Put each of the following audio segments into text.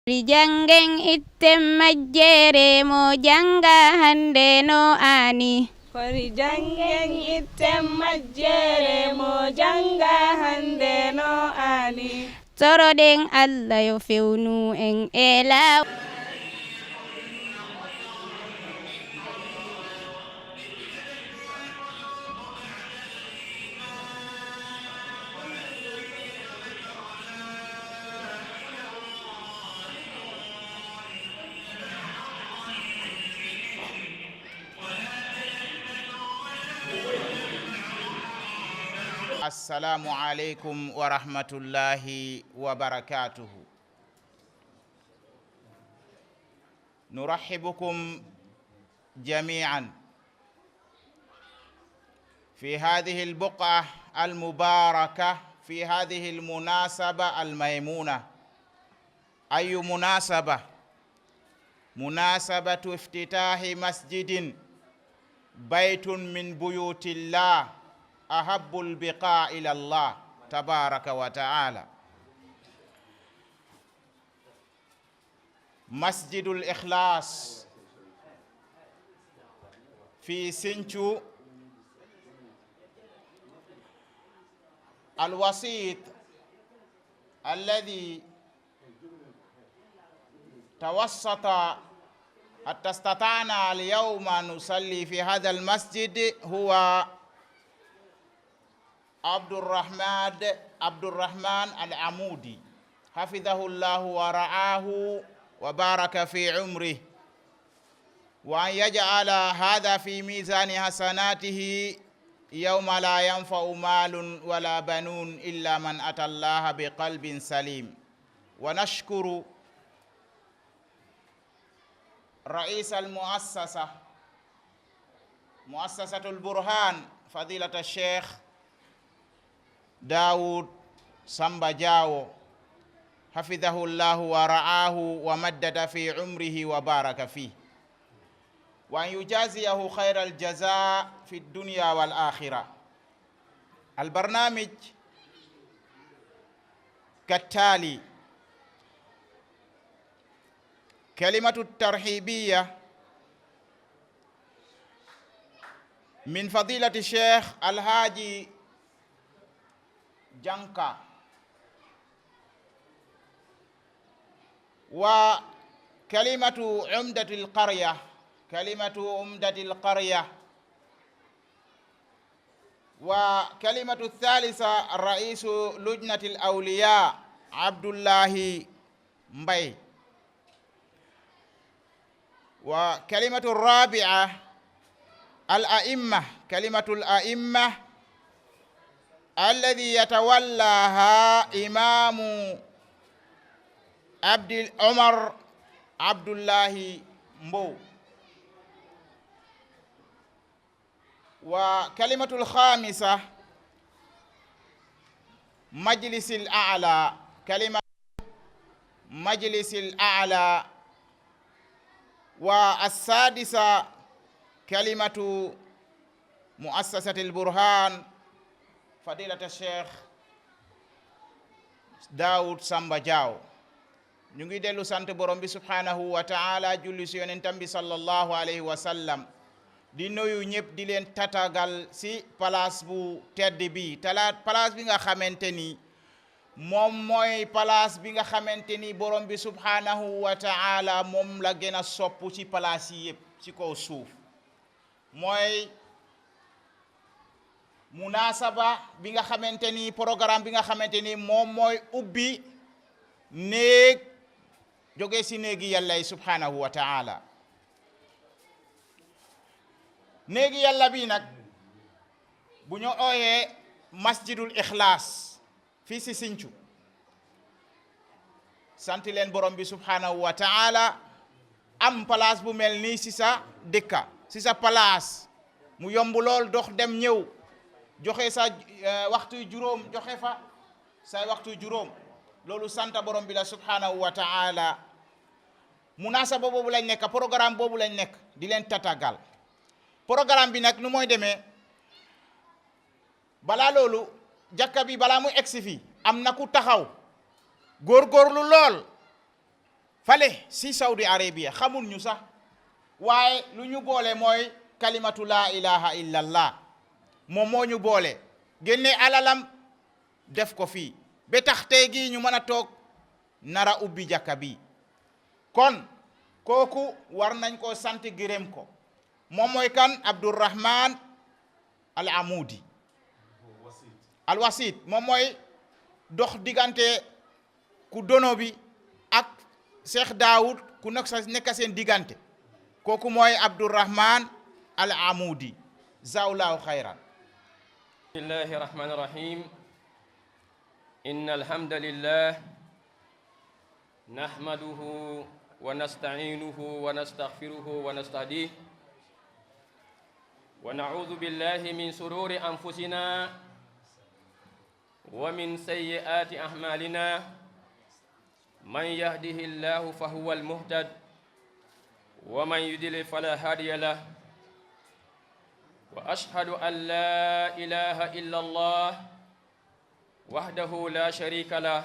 Jangen itten majjere mo janga hande no ani. Kori jangen itten majjere mo janga hande no ani. Toroɗen Allah yo fewnu en e law. Assalamu alaikum wa rahmatullahi wa barakatuhu. نرحبكم جميعا في هذه البقعة المباركة في هذه المناسبة الميمونة. أي مناسبة؟ مناسبة افتتاح مسجد بيت من بيوت الله أحب البقاع إلى الله تبارك وتعالى. مسجد الإخلاص في سنتو الوسيط الذي توسط حتى استطعنا اليوم نصلي في هذا المسجد هو عبد الرحمن العمودي حفظه الله ورعاه وبارك في عمره، وأن يجعل هذا في ميزان حسناته يوم لا ينفع مال ولا بنون إلا من أتى الله بقلب سليم. ونشكر رئيس المؤسسة مؤسسة البرهان فضيلة الشيخ داود سامبا جاو حفظه الله ورعاه ومدد في عمره وبارك فيه، وأن يجازيه خير الجزاء في الدنيا والآخرة. البرنامج كالتالي: كلمة الترحيبية من فضيلة الشيخ الهاجي جانكا، وكلمة عمدة القرية وكلمة الثالثة رئيس لجنة الأولياء عبد الله مبي، وكلمة الرابعة كلمة الأئمة الذي يتولاها إمام عمر عبد الله مبو، وكلمة الخامسة كلمة مجلس الأعلى، والسادسة كلمة مؤسسة البرهان فضيلة الشيخ داود سامبا جاو. ñu ngi dellu sant borom bi subhanahu wa ta'ala, julli si yonentam bi sallallahu alayhi wa sallam, di nuyu ñëpp di leen tatagal si place bu tedd bi place bi nga xamante ni moom mooy place bi nga xamante ni borom bi subhanahu wa ta'ala moom la gën a sopp ci place yi yëpp ci kaw suuf. mooy munasaba bi nga xamante ni programme bi nga xamante ni moom mooy ubbi néeg jóge si néegi yàlla yi subhanahu wa ta'ala. néegi yàlla bi nag bu ñu ooyee masjidul Ikhlas fii si Sinthiou, sant leen borom bi subhanahu wa ta'ala am place bu mel nii si sa dëkka si sa place mu yomb lool dox dem ñëw, joxe sa waxtu juróom joxe fa say waxtu juróom, loolu sant borom bi la subhanahu wa ta'ala. munasaba boobu lañ nekk, programme boobu lañ nekk di leen tatagal. programme bi nag nu mooy demee, balaa loolu jàkka bi balaa muy egsi fii am na ku taxaw góorgóorlu lool fale si Saudi Arabia xamul ñu sax waaye lu ñu boole mooy kalimatu la ilaha illallah moom moo ñu boole génne alalam def ko fii ba tax tey gii ñu mën a toog nara ubbi jàkka bi kon kooku war nañ koo sant gërëm ko moom mooy kan Abdurrahman al Amudi al wasit moom mooy dox diggante ku dono bi ak Cheikh Daoud ku nekk seen diggante kooku mooy Abdurrahman al Amudi zawlaahu xayran. bismillahi rahmani rahim. inna alhamdulillah nahmaduhu wa nasta'inuhu wa nastaghfiruhu wa nastahdihi wa na'udhu billahi min sururi anfusina wa min sayyiati a'malina man yahdihillahu fahuwa al-muhtad wa man yudlil fala hadiya lahu wa ashhadu an la ilaha illa Allah wahdahu la sharika lah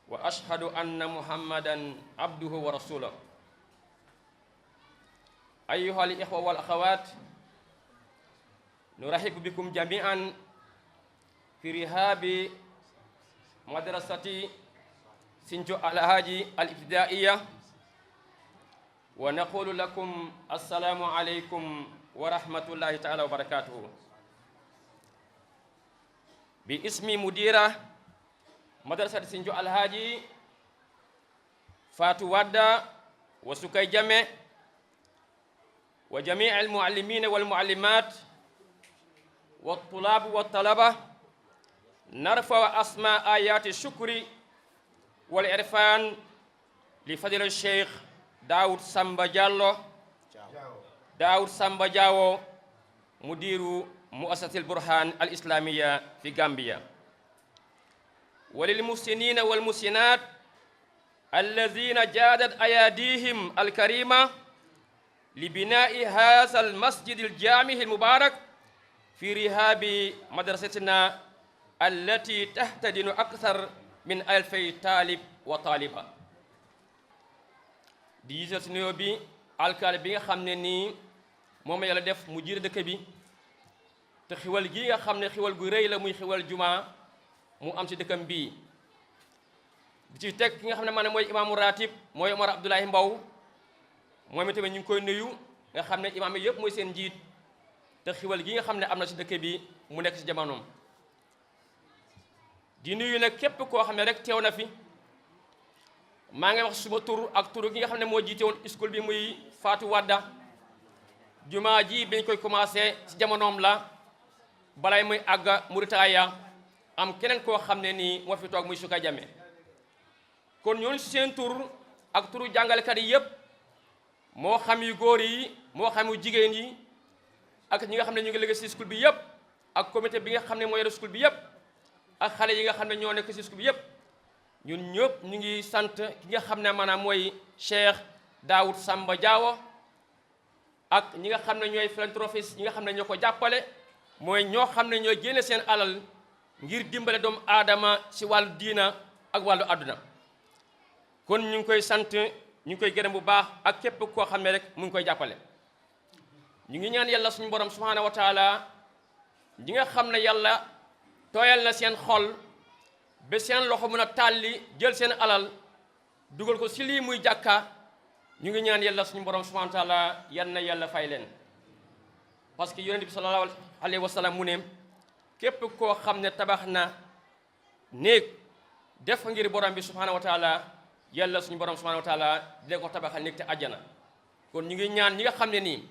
wa ashhadu anna muhammadan abduhu wa rasuluh. ayyuhal ikhwa wal akhawat, nurahibu bikum jami'an fi rihabi madrasati Sinjo Alhaji al-Ibtidaiyah wa naqulu lakum assalamu alaykum wa rahmatullahi ta'ala wa barakatuhu. bi ismi mudira madrasati Sinjo Alhaji Fatou Wadda wa Sukay Jame wa jami' al-muallimina wal muallimat wa tulab wa talaba narfa asma ayati shukri wal irfan li fadila Cheikh Daoud Samba Diawo mudiru muassasatil Burhan al islamiyya fi Gambia wa lil muhsinina wal muhsinat alladhina jadat ayadihim al karima li bina'i hadha al masjid al jami' al mubarak fi rihabi madrasatina allati tahtadinu akthar min 2000 talib wa taliba. di gisal si nuyoo bi alkaali bi nga xam ne nii moom yàlla def mu jiite dëkk bi te xiwal gi nga xam ne xiwal gu rëy la muy xiwal juma mu am si dëkkam bii di ci teg ki nga xam ne maanaam mooy imaamu ratib mooy Omar Abdoulaye Mbow moom itamit ñu ngi koy nuyu nga xam ne imaam yi yëpp mooy seen njiit te xiwal gi nga xam ne am na si dëkk bi mu nekk si jamonoom. di nuyu nag képp koo xam ne rek teew na fi maa ngi wax suma tur ak tur gi nga xam ne moo jiite woon school bi muy Fatou Wadda. jumaa ji biñ koy commencé ci jamonoom la balay muy àgga Mauritania am keneen koo xam ne nii moo fi toog muy Sukay Jame kon ñooñu si seen tur ak turu jàngalekat yi yëpp moo xam yu góor yi moo xam yu jigéen yi ak ñi nga xam ne ñu ngi liggéey si school bi yëpp ak comité bi nga xam ne moo yore school bi yëpp ak xale yi nga xam ne ñoo nekk si school bi yëpp ñun ñëpp ñu ngi sant ki nga xam ne maanaam mooy Cheikh Daoud Samba Diawo ak ñi nga xam ne ñooy philanthropistes ñi nga xam ne ñoo ko jàppale mooy ñoo xam ne ñooy génne seen alal ngir dimbale doomu aadama ci wàllu diina ak wàllu àdduna kon ñu ngi koy sant ñu ngi koy gërëm bu baax ak képp koo xam ne rek mu ngi koy jàppale. ñu ngi ñaan yàlla suñu borom subhanahu wa taala ñi nga xam ne yàlla tooyal na seen xol ba seen loxo mën a tàlli jël seen alal dugal ko ci lii muy jàkka ñu ngi ñaan yàlla suñu borom subhanahu wa taala yan na yàlla fay leen. parce que yonent bi sallallahu alayhi wa sallam mu ne képp koo xam ne tabax na néeg def ngir borom bi subhanahu wa taala yàlla suñu borom subhanahu wa taala dina ko tabaxal néeg te àjjana. kon ñu ngi ñaan ñi nga xam ne nii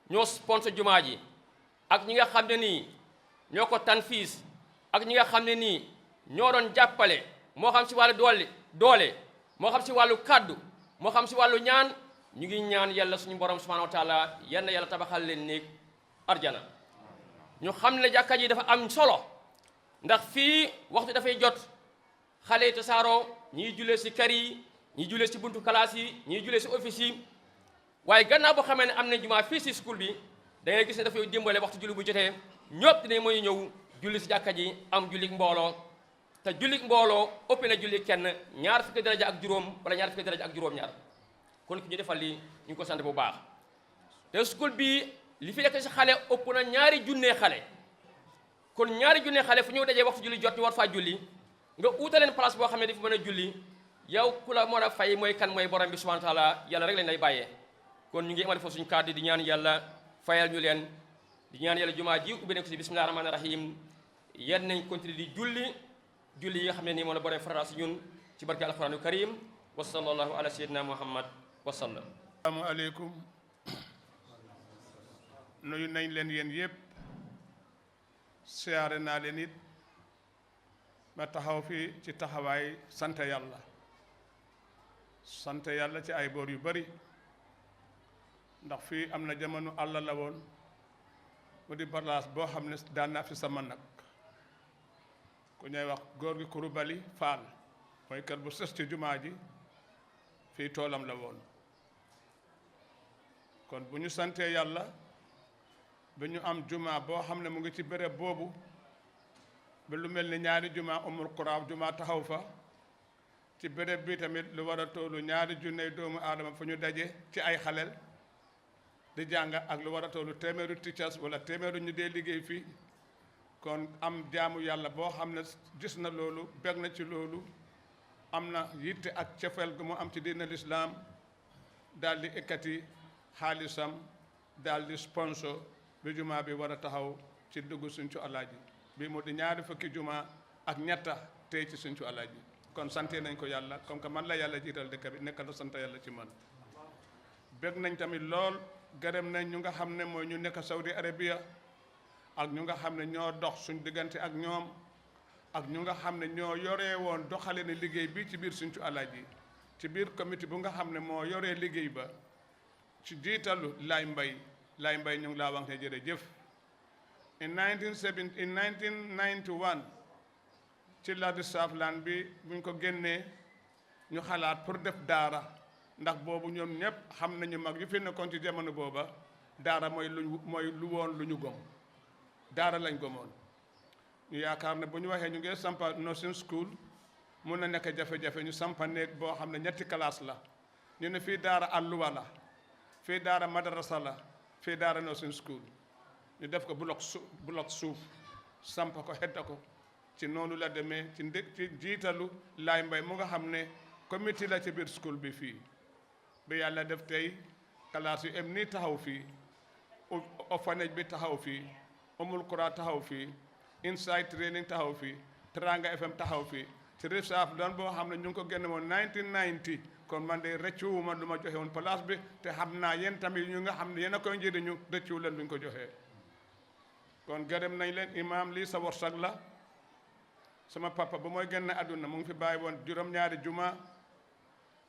ñoo sponsor jumaa ji ak ñi nga xam ne nii ñoo ko tanfiis ak ñi nga xam ne nii ñoo doon jàppale moo xam si wàllu doole moo xam si wàllu kàddu moo xam si wàllu ñaan ñu ngi ñaan yàlla suñu borom subhanahu wa taala yal na yàlla tabaxal leen néeg arjana. ñu xam ne jàkka ji dafa am solo ndax fii waxtu dafay jot xale yi tasaaroo ñiy julee si kër yi ñiy julee si buntu classe yi ñiy julee si office yi waaye gannaaw boo xamee ne am na jumaa fii si school bi da ngay gis ne dafay dimbale waxtu julli bu jotee ñëpp dinañ mooy ñëw julli si jàkka ji am julli mbooloo te julli mbooloo ëpp na julli kenn ñaar fukki daraja ak juróom wala ñaar fukki daraja ak juróom-ñaar kon ki ñu defal lii ñu ko sant bu baax te school bi li fi nekk si xale ëpp na ñaari junnee xale kon ñaari junnee xale fu ñu dajee waxtu julli jot ñu war faa julli nga uutaleen place boo xam ne dafa mën a julli yow ku la mën a fay mooy kan mooy borom bi subhanahu wa taala yàlla rek lañ lay bàyyee kon ñu ngi amal foofu suñu kàddu di ñaan yàlla fayal ñu leen di ñaan yàlla jumaa ji ubbi nañ ko si bismillahi rahmaani rahim yan nañ continuer di julli yi nga xam ne nii moom la borom farata si ñun ci barke alquranu karim wa sallallahu ala sayyidina muhammad wa sallam. assalaamu aleykum nuyu nañ leen yéen yëpp siyaare naa leen it ma taxaw fi ci taxawaay sant yàlla ci ay boor yu bari ndax fii am na jamono àll la woon mu di balaas boo xam ne daan naa fi sama nag ku ñuy wax góor gi Kurubali Faal mooy kër bu sës ci jumaa ji fii toolam la woon kon bu ñu santee yàlla ba ñu am jumaa boo xam ne mu ngi ci béréb boobu ba lu mel ni ñaari jumaa umul qura jumaa taxaw fa ci béréb bi tamit lu war a toolu ñaari junney doomu aadama fu ñu daje ci ay xaleel di jàng ak lu war a toolu téeméeru teachers wala téeméeru ñu dee liggéey fii kon am jaamu yàlla boo xam ne gis na loolu bég na ci loolu am na yitte ak cefeel gu mu am ci diina lislaam daal di ekkati xaalisam daal di sponsor bi jumaa bi war a taxaw ci dugg Sinthiou Alaaji bi mu di ñaari fukki jumaa ak ñetta tey ci Sinthiou Alaaji kon sante nañ ko yàlla comme que man la yàlla jiital dëkk bi nekk na sant yàlla ci man bég nañ tamit lool gërëm nañ ñu nga xam ne mooy ñu nekk Saudi Arabia ak ñu nga xam ne ñoo dox suñ diggante ak ñoom ak ñu nga xam ne ñoo yoree woon doxale ne liggéey bi ci biir Sinthiou Alaaji ci biir comité bu nga xam ne moo yoree liggéey ba ci jiitalu Laay Mbay ñu ngi laa wax ne jërëjëf in 1991 ci la di Saaflaan bi buñ ko génnee ñu xalaat pour def daara ndax boobu ñoom ñëpp xam nañu mag yu fi nekkoon ci jamono booba daara mooy lu woon lu ñu gom daara lañ gomoon ñu yaakaar ne bu ñu waxee ñu ngi sampa nursing school mun na nekk jafe-jafe ñu sampa néeg boo xam ne ñetti classe la ñu ne fii daara àlluwa la fii daara madrasa la fii daara nursing school ñu def ko bloc suuf sampa ko xedda ko ci noonu la demee ci jiitalu Laay Mbay mu nga xam ne comité la ci biir school bi fii bi yàlla def tey classe yu em nii taxaw fii orphanage bi taxaw fii Umul Qura taxaw fii Inside Training taxaw fii Teranga FM taxaw fii ci reserve doon boo xam ne ñu ngi ko génne woon 1990 kon man de rëccuwuma lu ma joxe woon place bi te xam naa yéen tamit ñu nga xam ne yéen a koy njëriñu rëccuwu leen luñ ko joxee kon gërëm nañ leen imaam lii sa warsag la sama papa bu mooy génn àdduna mu ngi fi bàyyi woon juróom-ñaari juma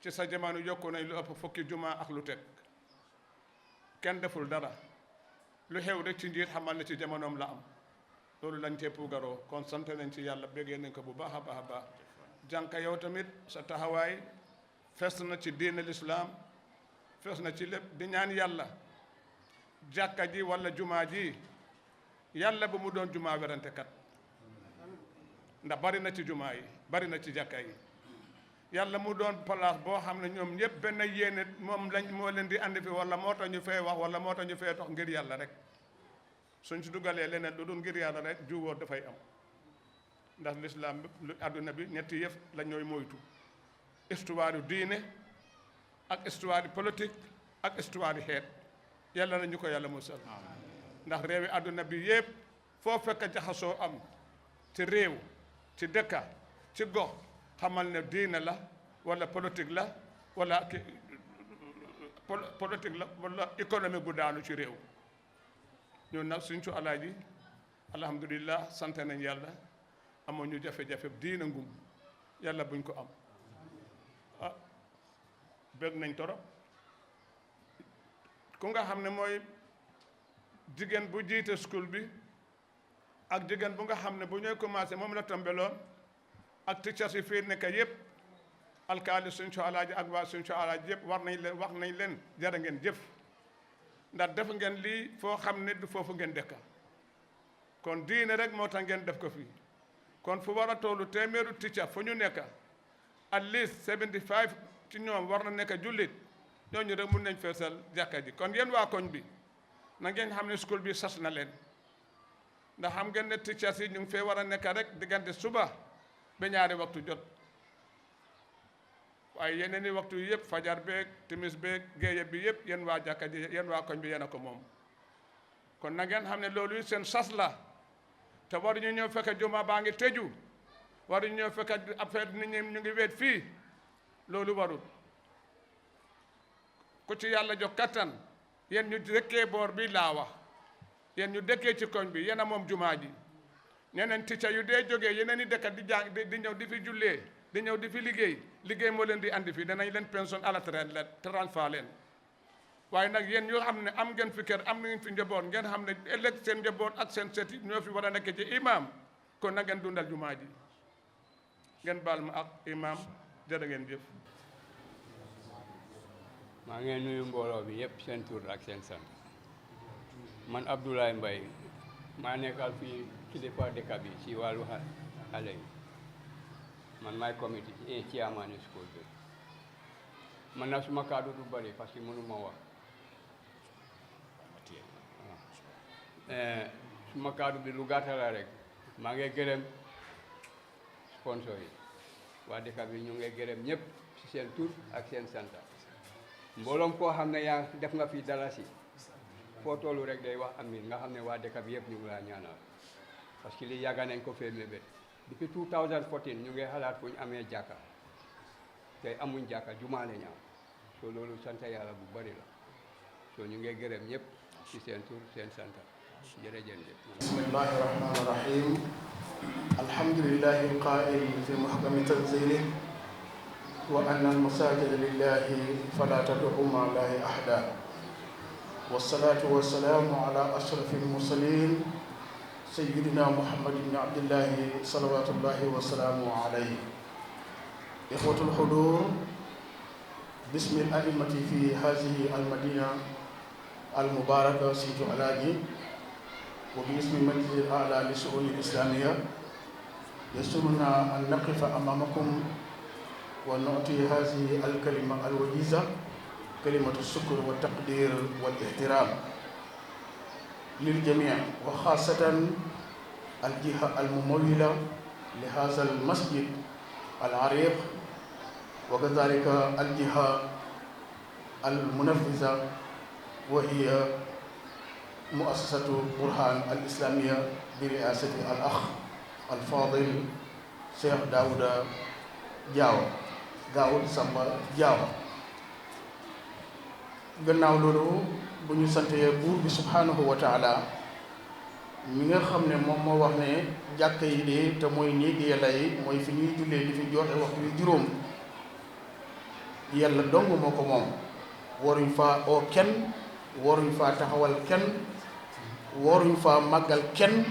ci sa jamono yokku nañ lu ëpp fukki juma ak lu teg kenn deful dara lu xew rek ci njiit xamal ne ci jamonoom la am loolu lañ cee puugaroo kon sant nañ ci yàlla béggee nañ ko bu baax a baax a baax jànka yow tamit sa taxawaay fees na ci diine lislaam fees na ci lépp di ñaan yàlla jàkka ji wala jumaa ji yàlla bu mu doon jumaa werante kat ndax bari na ci jumaa yi bari na ci jàkka yi yàlla mu doon place boo xam ne ñoom ñëpp benn yéene moom lañ moo leen di andi fi wala moo tax ñu fee wax wala moo tax ñu fee dox ngir yàlla rek suñ ci dugalee leneen lu dul ngir yàlla rek juwóor dafay am ndax lislaam lu àdduna bi ñetti yëf la ñooy moytu histoire yu diine ak histoire politique ak histoire yu xeet yàlla na ñu ko yàlla musal ndax réewi àdduna bi yëpp foo fekk jaxasoo am ci réew ci dëkka ci gox xamal ne diine la wala politique la wala politique la wala économie bu daanu ci réew ñun nag Sinthiou Alaaji alhamdulillah sant nañ yàlla amoon ñu jafe-jafe diine ngum yàlla buñ ko am ah bëgg nañ torop ku nga xam ne mooy jigéen bu jiite school bi ak jigéen bu nga xam ne bu ñooy commencé moom la tombeloon ak teachers yi fii nekk yëpp alkaali Sinthiou Alaaji ak waa Sinthiou Alaaji yëpp wax nañ leen jërë ngeen jëf ndax def ngeen lii foo xam ne du foofu ngeen dëkka kon diine rek moo tax ngeen def ko fii kon fu war a tollu téeméeru ticca fu ñu nekk at least 75 ci ñoom war na nekk jullit ñooñu rek mun nañ feesal jàkka ji kon yéen waa koñ bi na ngeen xam ne school bi sas na leen ndax xam ngeen ne teachers yi ñu ngi fee war a nekk rek diggante suba ba ñaari waxtu jot waaye yeneen i waxtu yi yëpp fajar beeg timis beeg géeye bi yëpp yéen waa jàkka ji yéen waa koñ bi yéen a ko moom kon na ngeen xam ne loolu seen sas la te waruñu ñëw fekk juma baa ngi tëju waruñu ñëw fekk affaire nit ñi ñu ngi weet fii loolu warul ku ci yàlla jox kattan yéen ñu dëkkee boor bi laa wax yéen ñu dëkkee ci koñ bi yéen a moom jumaa ji ñeneen ticca yu dee jógee yeneen i dëkk di jàng di ñëw di fi jullee di ñëw di fi liggéey moo leen di andi fi danañ leen pension à la retraite transfert leen waaye nag yéen ñoo xam ne am ngeen fi kër am ngeen fi njaboot ngeen xam ne ëllëg seen njaboot ak seen seti ñoo fi war a nekk ci imam kon na ngeen dundal jumaa ji ngeen baal ma ak imam jërë ngeen jëf. maa ngi nuyu mbooloo bi yëpp seen tur ak seen sant man Abdoulaye Mbaye maa nekkal fii kilifa dëkk bi ci wàllu xale yi man maay comité ci amaani school bi man na suma kaddu du bari parce que mënuma wax suma kaddu bi lu gàtta la rek maa ngi gërëm sponsor yi waa dëkk bi ñu ngi gërëm ñëpp ci seen tur ak seen sant mbooloom koo xam ne yaa def nga fi dalasi foo tollu rek day wax amin nga xam ne waa dëkk bi yëpp ñu ngi laa ñaanal parce que li yàgga nañ ko fee mébét depuis 2014 ñu ngi xalaat fu ñu amee jàkka tey amuñ jàkka jumaa lañ am so loolu sant yàlla bu bari la so ñu ngi gërëm ñëpp ci seen tur seen sant jërëjëf. bismillahi rahmani rahim alhamdulillahi alqaa'il fi muhkami tanzilihi wa anna almasajida lillahi fala tad'u ma'a allahi ahada wassalatu wassalamu ala ashrafil mursalin sayyidina muhammad ibn abdillahi salawatullahi wa salaamu alayhi ikhwatul hudur bismi al-a'immati fi hadhihi al-madina al-mubaraka Sinthiou Alaaji wa bismi majlis al-a'la li shu'un al-islamiyya yasuruna an naqifa amamakum wa nu'ti hadhihi al-kalima al-wajiza kalimatu shukr wa taqdir wal ihtiram lil jami' wa khasatan al-jiha al-mumawwila li hadha al-masjid al-ariq wa kadhalika al-jiha al-munaffiza wa hiya muassasatu Burhan al-islamiyya bi ri'asati al-akh al-fadil Cheikh Daouda Daoud Samba Diaw. gannaaw loolu bu ñu santee buur bi subhanahu wa taala mi nga xam ne moom moo wax ne jàkka yi de te mooy néegi yàlla yi mooy fi ñuy jullee di fi joxe waxtu yu juróom yàlla dong moo ko moom waruñ faa oo kenn waruñ faa taxawal kenn waruñ faa màggal kenn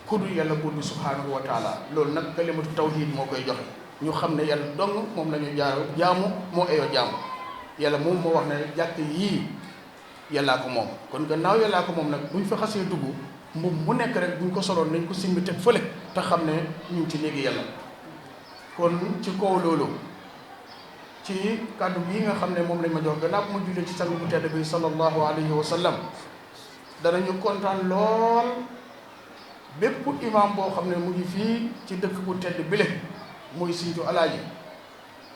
ku dul yàlla buur bi subhanahu wa taala loolu nag kalimatu tawhid moo koy joxe ñu xam ne yàlla dong moom la ñu jaamu moo eyoo jaamu yàlla moom moo wax ne jàkk yii yàllaa ko moom kon gannaaw yàllaa ko moom nag buñ fa xasee dugg moom mu nekk rek buñ ko soloon nañ ko simmi teg fële te xam ne ñu ngi ci néegi yàlla kon ci kaw loolu ci kàddu yi nga xam ne moom lañ ma jox gannaaw bu ma jullee ci sang bu tedd bi sallallahu alayhi wa sallam danañu kontaan lool bépp imam boo xam ne mu ngi fii ci dëkk bu tedd bile muy Sinthiou Alaaji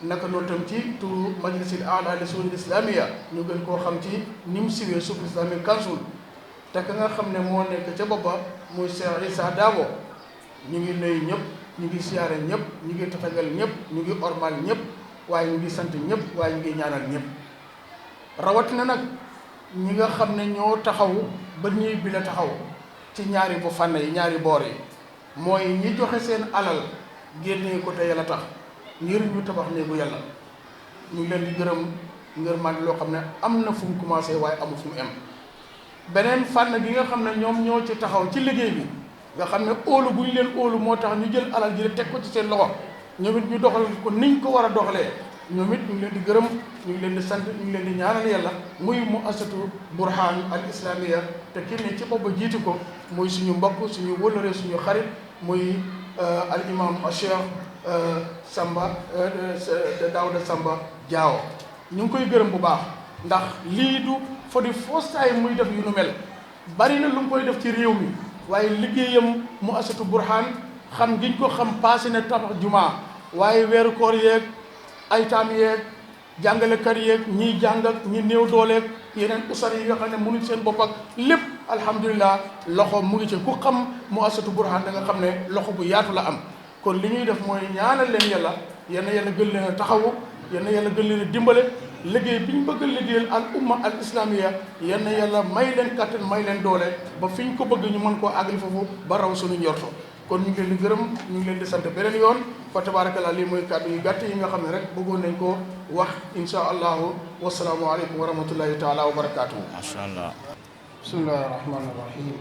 naka noonu tam ci turu majlisil a'la li shu'un islamiyya ñu gën koo xam ci ni mu siwee South Islamic Council te ka nga xam ne moo nekk ca boppa muy Cheikh Issa Dabo ñu ngi nuyu ñëpp ñu ngi siyaare ñëpp ñu ngi tatagal ñëpp ñu ngi ormal ñëpp waaye ñu ngi sant ñëpp waaye ñu ngi ñaanal ñëpp rawatina nag ñi nga xam ne ñoo taxaw ba ñuy bi la taxaw ci ñaari bu fànn yi ñaari boor yi mooy ñi joxe seen alal génnee ko te yàlla tax ngir ñu tabax néegu yàlla ñu ngi leen di gërëm ngir man loo xam ne am na fu mu commencé waaye amul fu mu em beneen fànn bi nga xam ne ñoom ñoo ci taxaw ci liggéey bi nga xam ne óolu bu ñu leen óolu moo tax ñu jël alal ji teg ko ci seen loxo ñoom it ñu doxal ko niñ ko war a doxalee ñoom it ñu ngi leen di gërëm ñu ngi leen di sant ñu ngi leen di ñaanal yàlla muy muassasatu Burhan al islamiyya te ki ne ci bopp jiitu ko muy suñu mbokk suñu wëllëre suñu xarit muy al imam Cheikh Samba Daouda Samba Diawo ñu ngi koy gërëm bu baax ndax lii du for the first time muy def yu nu mel bari na lu mu koy def ci réew mi waaye liggéeyam mu asatu burhaan xam giñ ko xam passé na tabax jumaa waaye weeru koor yeeg aytaam yeeg jàngalekat yeeg ñiy jàng ak ñi néew dooleeg yeneen usar yi nga xam ne mënuñ seen bopp ak lépp alhamdulilah loxo mu ngi ci ku xam mu asatu burhaan da nga xam ne loxo bu yaatu la am kon li ñuy def mooy ñaanal leen yàlla yal na yàlla gën leen a taxawu yal na yàlla gën leen a dimbale liggéey bi ñu bëgg a liggéeyal al umma al islamiya yal na yàlla may leen kattan may leen doole ba fi ñu ko bëgg ñu mën koo àggali foofu ba raw suñu njorto kon ñu ngi leen di gërëm ñu ngi leen di sant beneen yoon fa tabarakallah lii mooy kàddu yu gàtt yi nga xam ne rek bëggoon nañ ko wax insha allahu wasalaamu aleykum wa rahmatullahi taala wa barakatuhu. macha allah. bismillahi rahmani rahim.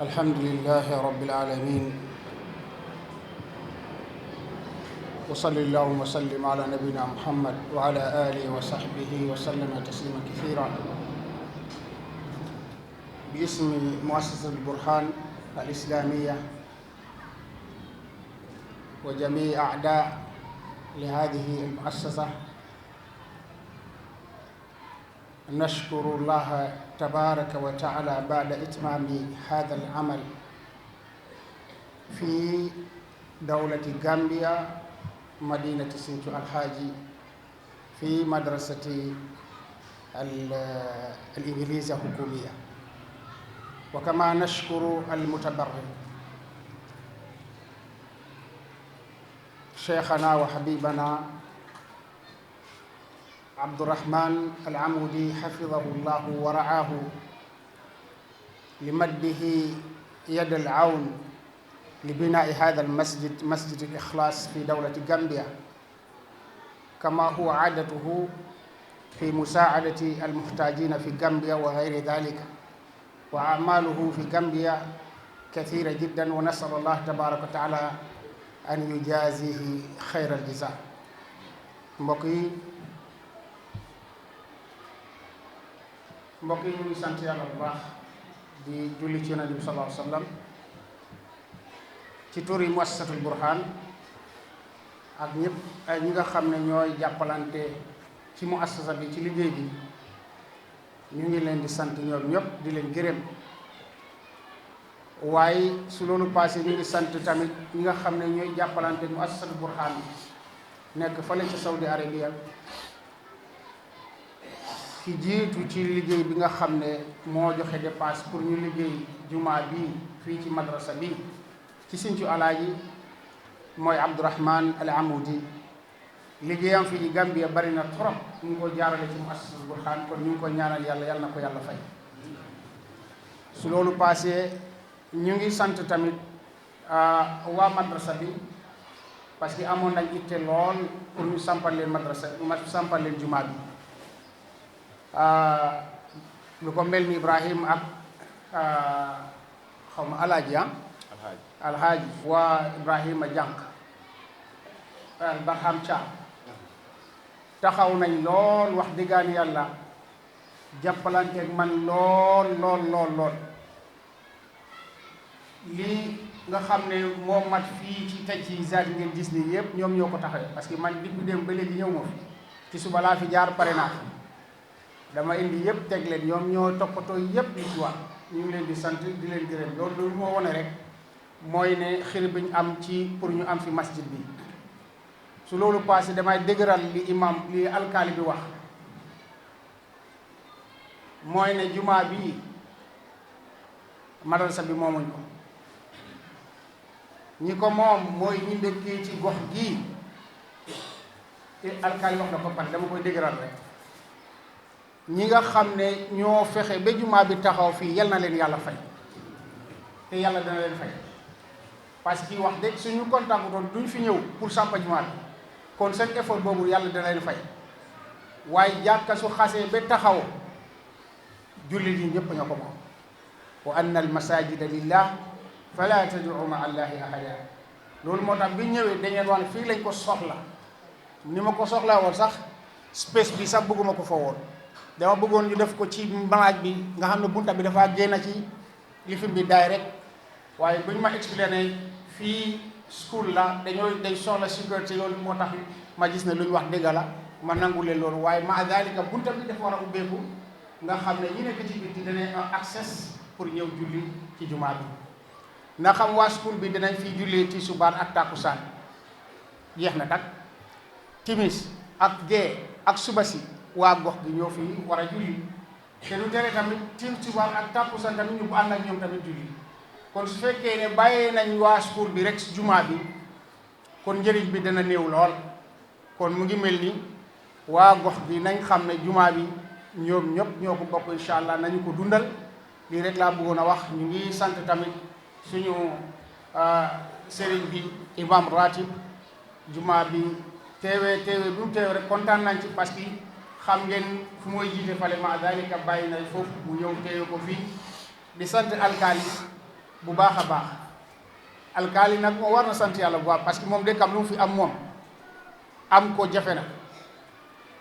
alhamdulillahi rabbil alamin. wa salli allahumma sallim ala nabina muhammad wa ala alihi wa sahbihi wa sallama taslima kathira. باسم مؤسسة البرهان الإسلامية وجميع أعداء لهذه المؤسسة نشكر الله تبارك وتعالى بعد إتمام هذا العمل في دولة غامبيا مدينة سنتو الحاجي في مدرسة الإنجليزية الحكومية. وكما نشكر المتبرع شيخنا وحبيبنا عبد الرحمن العمودي حفظه الله ورعاه لمده يد العون لبناء هذا المسجد مسجد الإخلاص في دولة غامبيا كما هو عادته في مساعدة المحتاجين في غامبيا وغير ذلك وأعماله في غامبيا كثيرة جدا ونسأل الله تبارك وتعالى أن يجازيه خير الجزاء. mbokk yi ñu ngi sant yàlla bu baax di julli ci Yonent bi sallallahu alayhi wa sallam ci turi muassasatul burhaan ak ñëpp ñi nga xam ne ñooy jàppalante ci muassasa bi ci liggéey bi. ñu ngi leen di sant ñoom ñëpp di leen gërëm waaye su loolu passé ñu ngi sant tamit ñi nga xam ne ñooy jàppalante muassasatul burhaan nekk fële ci Saudi Arabia ki jiitu ci liggéey bi nga xam ne moo joxe dépense pour ñu liggéey jumaa bi fii ci madrasa bi ci Sinthiou Alaaji mooy Abdourahman Al Amoudi liggéeyam fii ci Gambia bari na trop ñu ngi ko jaarale ci muassasatul burhaan kon ñu ngi ko ñaanal yàlla yàlla na ko yàlla fay. su loolu passé ñu ngi sant tamit waa madrasa bi parce que amoon nañ itte lool pour ñu sampal leen madrasa sampal leen jumaa bi lu ko mel ni Ibrahim ak xaw ma alaaji alhaaji waa Ibrahima Jànq Barham Thiam taxaw nañ lool wax dëggaan yàlla jàppalanteeg man lool lii nga xam ne moo mat fii ci taj ci zaati ngeen gis nii yëpp ñoom ñoo ko taxawee parce que man depuis dem ba léegi ñëw ma fi ci suba laa fi jaar pare naa dama indi yëpp teg leen ñoom ñoo toppatoo yëpp li ci wax ñu ngi leen di sant di leen gërëm loolu moo wone rek mooy ne xir bi ñu am ci pour ñu am fi masjid bi. su loolu passé damay dëgëral li alkaali bi wax mooy ne jumaa bi madrasa bi moomuñ ko ñi ko moom mooy ñi dëkkee ci gox gii te alkaali wax na ko pare dama koy dëgëral rek ñi nga xam ne ñoo fexe ba jumaa bi taxaw fii yal na leen yàlla fay te yàlla dana leen fay parce que wax dëgg suñu kontaan doon duñ fi ñëw pour sampa jumaa bi kon seen effort boobu yàlla dana leen fay waaye jàkka su xasee ba taxaw jullit yi ñëpp ñoo ko moom wa anna al masajida lillah fala tad'u ma allahi ahada loolu moo tax bi ñëwee dañeen wax ne fii lañ ko soxla ni ma ko soxlaa woon sax space bi sax bëgguma ko fa woon dama bëggoon ñu def ko ci maraaj bi nga xam ne bunta bi dafa génn ci lifin bi daay rek waaye buñ ma expliqué ne fii school la dañ soxla sécurité loolu moo tax ma gis ne lu ñu wax dëgg la ma nangu leen loolu waaye ma dalika bunta bi dafa war a ubbeeku nga xam ne ñi nekk ci biti danañ am accès pour ñëw julli ci jumaa bi na xam waa school bi danañ fi jullee ci subaan ak takkusaan jeex na tak timis ak gee ak suba si waa gox gi ñoo fi war a julli te du tere tamit subaan ak takkusaan tamit ñu bu ànd ak ñoom tamit julli kon su fekkee ne bàyyee nañ waa school bi rek si jumaa bi kon njëriñ bi dana néew lool kon mu ngi mel ni waa gox bi nañ xam ne jumaa bi ñoom ñëpp ñoo ko bokk incha allah nañu ko dundal lii rek laa bëggoon a wax ñu ngi sant tamit suñu sëriñ bi imam ratib jumaa bi teewee bi mu teew rek kontaan nañ ci parce que xam ngeen fu mooy jiite fale ma dalika bàyyi na foofu mu ñëw teewe ko fii di sant alkaali bu baax a baax alkaali nag moo war na sant yàlla bu baax parce que moom dëkkam lu mu fi am moom am ko jafe na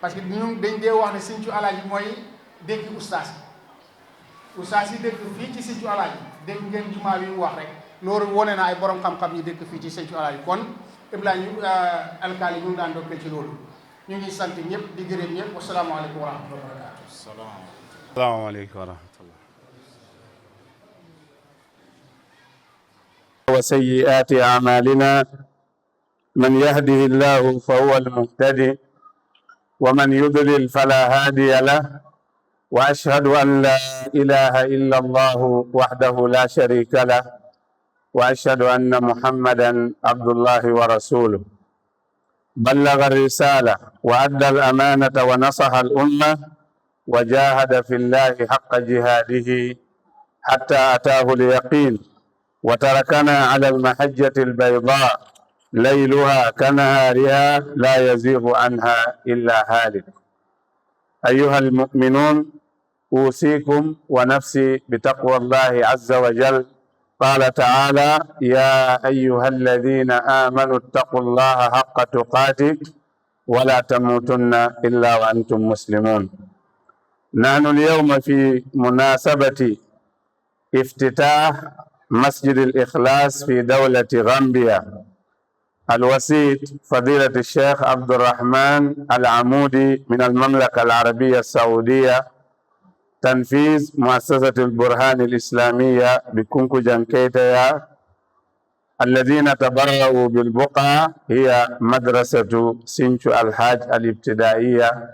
parce que ñun dañ dee wax ne Sinthiou Alaaji mooy dëkk ustaas yi dëkk fii ci Sinthiou Alaaji dëkk ngeen jumaa bi mu wax rek loolu wone na ay borom xam-xam yi dëkk fii ci Sinthiou Alaaji kon Ibrahima alkaali ñu ngi daan dokkee ci loolu ñu ngi sant ñëpp di gërëm ñëpp wasalaamaaleykum wa rahmatullahi wa barakatuh. asalaamaaleykum wa rahmatullah. وسيئات أعمالنا من يهده الله فهو المهتدي ومن يضلل فلا هادي له وأشهد أن لا إله إلا الله وحده لا شريك له وأشهد أن محمدا عبد الله ورسوله بلغ الرسالة وأدى الأمانة ونصح الأمة وجاهد في الله حق جهاده حتى أتاه اليقين وتركنا على المحجة البيضاء ليلها كنهارها لا يزيغ عنها إلا هالك. أيها المؤمنون أوصيكم ونفسي بتقوى الله عز وجل. قال تعالى: يا أيها الذين آمنوا اتقوا الله حق تقاته ولا تموتن إلا وأنتم مسلمون. نحن اليوم في مناسبة افتتاح مسجد الإخلاص في دولة غامبيا. الوسيط فضيلة الشيخ عبد الرحمن العمودي من المملكة العربية السعودية، تنفيذ مؤسسة البرهان الإسلامية بكونكو جانكيتيا، الذين تبرعوا بالبقعة هي مدرسة سينشو الحاج الابتدائية.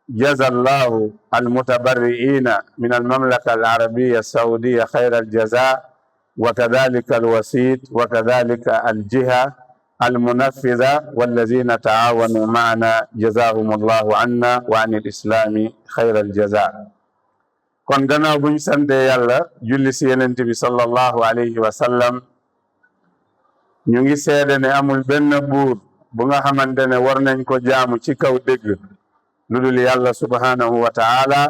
جزا الله المتبرعين من المملكة العربية السعودية خير الجزاء، وكذلك الوسيط وكذلك الجهة المنفذة والذين تعاونوا معنا جزاهم الله عنا وعن الإسلام خير الجزاء. kon gannaaw bu ñu sante yàlla julli si Yonent bi sallallahu alayhi wa sallam, ñu ngi seede ne amul benn buur bu nga xamante ne war nañ ko jaamu ci kaw dëgg lu dul yàlla subhanahu wa ta'ala.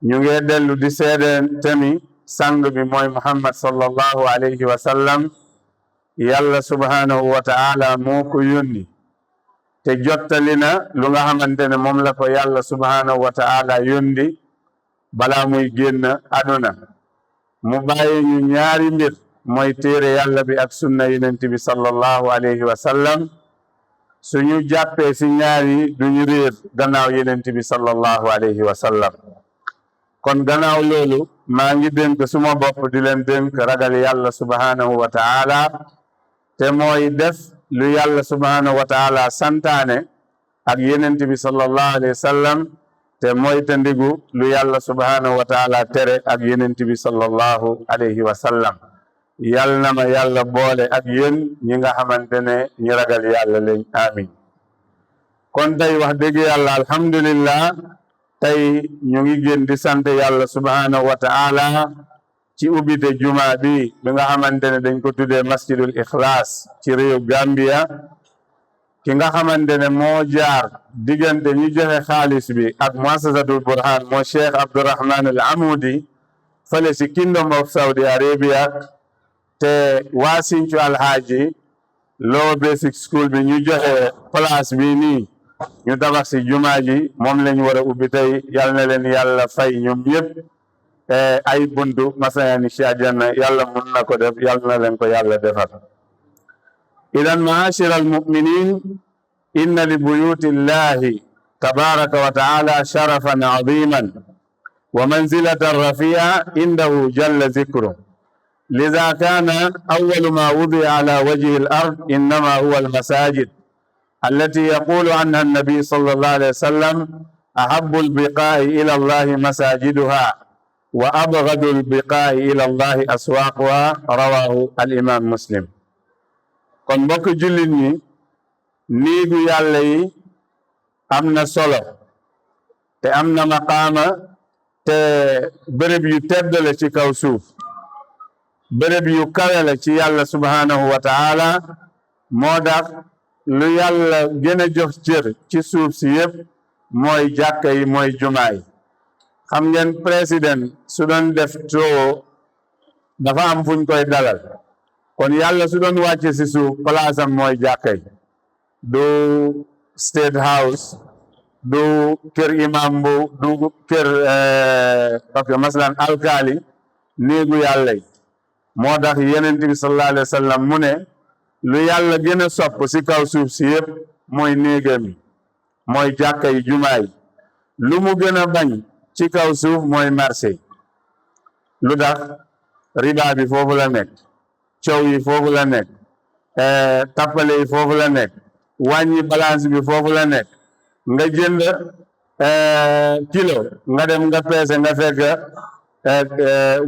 ñu ngi dellu di seede tami sang bi mooy Muhammad sallallahu alayhi wa sallam. yàlla subhanahu wa ta'ala moo ko yónni te jottali na lu nga xamante ne moom la ko yàlla subhanahu wa ta'ala yónni balaa muy génn aduna. mu bàyyi ñu ñaari mbir mooy téere yàlla bi ak sunna yonent bi sallallahu alayhi wa sallam. suñu jàppee si ñaari duñu réer gannaaw yonent bi sallallahu alayhi wa sallam. kon gannaaw loolu maa ngi dénk suma bopp di leen dénk ragal yàlla subhanahu wa ta'ala, te mooy def lu yàlla subhanahu wa ta'ala santaane ak yonent bi sallallahu alayhi wa sallam, te mooy te ndigu lu yàlla subhanahu wa ta'ala tere ak yonent bi sallallahu alayhi wa sallam. yal na ma yàlla boole ak yéen ñi nga xamante ne ñi ragal yàlla lañ. amin. kon tey wax dëgg yàlla alhamdulillah, tey ñu ngi gën di sant yàlla subhanahu wa ta'ala ci ubbite juma bi nga xamante ne dañ ko tuddee masjidul Ikhlas ci réew Gambia. ki nga xamante ne moo jaar diggante ñu joxe xaalis bi ak muassasatul Burhan moo Cheikh Abdurrahman al Amudi fële si Kingdom of Saudi Arabia, te waa Sinthiou Alhaji Lower Basic School bi ñu joxe place bi nii ñu tabax si jumaa ji moom lañ war a ubbi tey. yal na leen yàlla fay ñoom yëpp ay buntu masayani ci àjjana yàlla mun na ko def yàlla na leen ko yàlla defal. idan maashira almuminin inna li buyuti llahi tabaraka wa taala sharafan aziman wa manzilatan rafia indahu jalla zikruh لذا كان أول ما وضع على وجه الأرض إنما هو المساجد التي يقول عنها النبي صلى الله عليه وسلم أحب البقاء إلى الله مساجدها وأبغض البقاء إلى الله أسواقها رواه الإمام مسلم. kon mbokk jullit ñi néegu yàlla yi am na solo te am na maqaama te bërëb yu tedd la ci kaw suuf bërëb yu kawe la ci yàlla subhanahu wa taala moo tax lu yàlla gën a jox cër ci suuf si yëpp mooy jàkka yi mooy jumaa yi. xam ngeen président su doon def too dafa am fuñ koy dalal kon yàlla su doon wàcce si suuf place am mooy jàkka yi du state house du kër imam bu du kër parce que masalan alkaali néegu yàlla yi moo tax Yonent bi sallallahu alayhi wa sallam mu ne lu yàlla gën a sopp si kaw suuf si yëpp mooy néegam yi mooy jàkka yi jumaa yi lu mu gën a bañ ci kaw suuf mooy marché yi lu tax riba bi foofu la nekk coow yi foofu la nekk tappale yi foofu la nekk wàññi balance bi foofu la nekk nga jënd kilo nga dem nga peese nga fekk